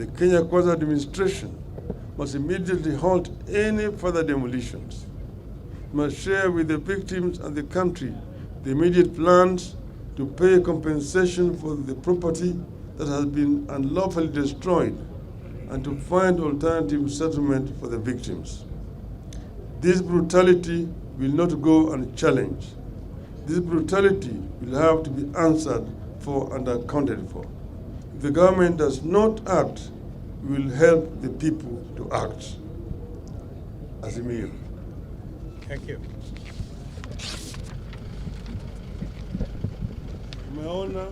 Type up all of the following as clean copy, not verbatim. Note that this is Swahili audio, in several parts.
The Kenya Kwanza administration must immediately halt any further demolitions. It must share with the victims and the country the immediate plans to pay compensation for the property that has been unlawfully destroyed and to find alternative settlement for the victims. This brutality will not go unchallenged. This brutality will have to be answered for and accounted for. If the government does not act, we will help the people to act. Azimio. Thank you. Umeona,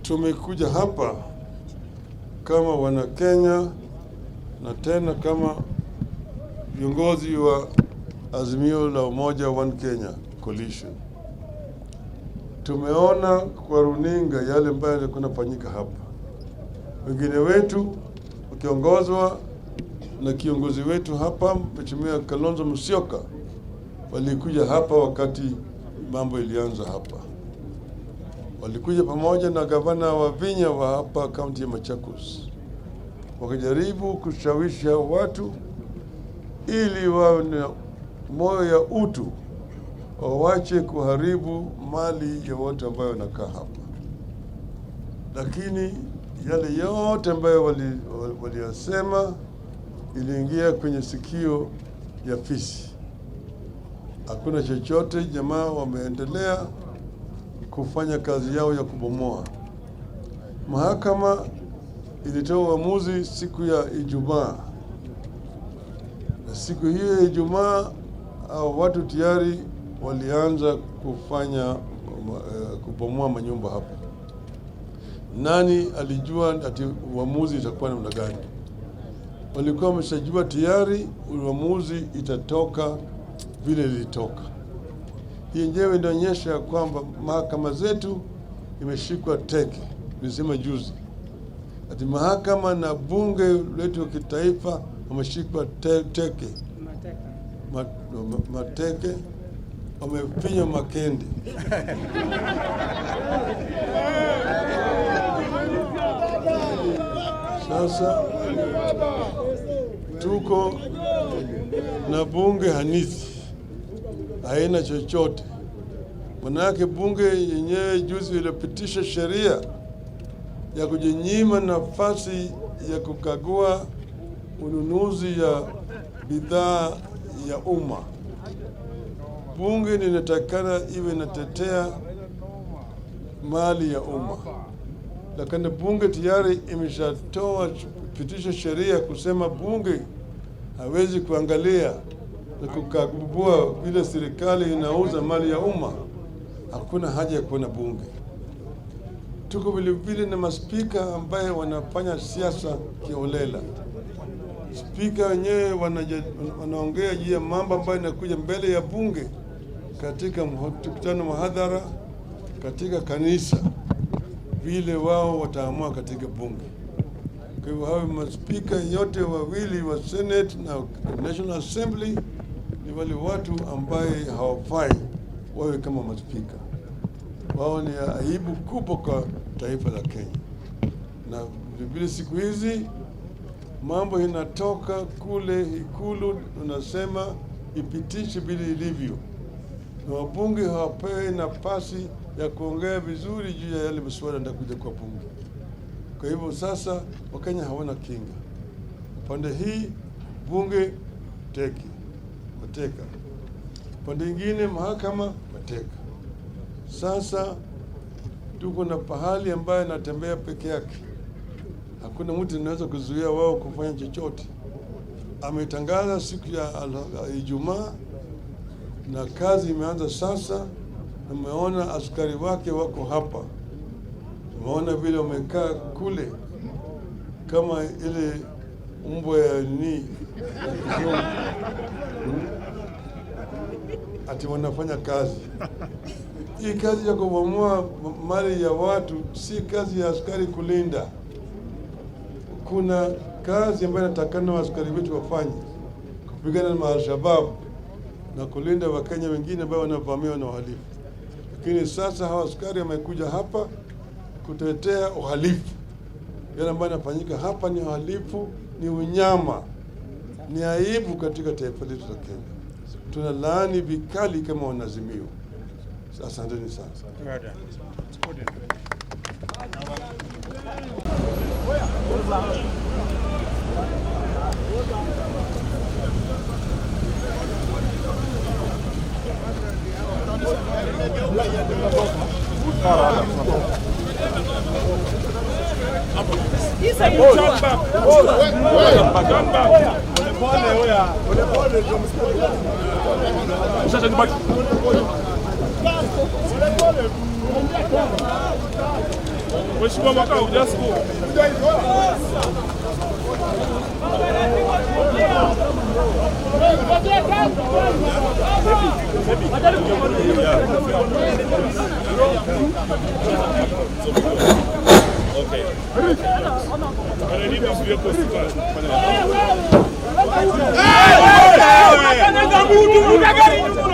tumekuja hapa kama wana Kenya na tena kama viongozi wa Azimio la Umoja One Kenya Coalition. Tumeona kwa runinga yale ambayo yalikuwa yanafanyika hapa, wengine wetu wakiongozwa na kiongozi wetu hapa Mheshimiwa Kalonzo Musyoka walikuja hapa wakati mambo ilianza hapa, walikuja pamoja na gavana wa Vinya wa hapa kaunti ya Machakos, wakajaribu kushawishi hao watu ili wawe na moyo ya utu, wawache kuharibu mali ya watu ambayo wanakaa hapa. Lakini yale yote ambayo waliyasema iliingia kwenye sikio ya fisi. Hakuna chochote, jamaa wameendelea kufanya kazi yao ya kubomoa. Mahakama ilitoa uamuzi siku ya Ijumaa, na siku hiyo ya Ijumaa hao watu tayari walianza kufanya kubomoa manyumba hapo. Nani alijua ati uamuzi itakuwa namna gani? Walikuwa wameshajua tayari uamuzi itatoka vile ilitoka. Hii yenyewe inaonyesha kwamba mahakama zetu imeshikwa teke. Nilisema juzi ati mahakama na bunge letu wa kitaifa wameshikwa teke, mateke, wamefinywa makende. Sasa tuko na bunge hanisi, haina chochote. Manake bunge yenyewe juzi ilipitisha sheria ya kujinyima nafasi ya kukagua ununuzi ya bidhaa ya umma. Bunge linatakikana iwe inatetea mali ya umma, lakini bunge tayari imeshatoa pitisha sheria kusema bunge hawezi kuangalia na kukagua vile serikali inauza mali ya umma. Hakuna haja ya kuwa na bunge. Tuko vile vile na maspika ambaye wanafanya siasa kiholela. Spika wenyewe wanaongea juu ya mambo ambayo inakuja mbele ya bunge katika mkutano wa hadhara, katika kanisa, vile wao wataamua katika bunge. Kwa hivyo hao maspika yote wawili wa Senate na National Assembly ni wale watu ambaye hawafai wawe kama maspika. Wao ni aibu kubwa kwa taifa la Kenya. Na vilevile siku hizi mambo inatoka kule Ikulu, unasema ipitishe vile ilivyo, na wabunge hawapewi nafasi ya kuongea vizuri juu ya yale mswada yanakuja kwa bunge. Kwa hivyo sasa Wakenya hawana kinga. Upande hii bunge teki mateka, upande ingine mahakama mateka. Sasa tuko na pahali ambayo anatembea peke yake, hakuna mtu anaweza kuzuia wao kufanya chochote. Ametangaza siku ya Ijumaa na kazi imeanza sasa. Umeona askari wake wako hapa, umeona vile wamekaa kule kama ile mbwa ya nini ati wanafanya kazi. Hii kazi ya kubomoa mali ya watu si kazi ya askari kulinda. Kuna kazi ambayo inatakana askari wetu wafanye, kupigana na Al-Shabaab na kulinda Wakenya wengine ambao wanavamiwa na wahalifu. Lakini sasa hawa askari wamekuja hapa kutetea uhalifu. Yale ambayo yanafanyika hapa ni uhalifu, ni unyama, ni aibu katika taifa letu la Kenya. Tunalaani vikali kama wanaazimio. Asanteni sana. Well done. Good enough. Mheshimiwa Makau, just go. Okay. But I need this vehicle to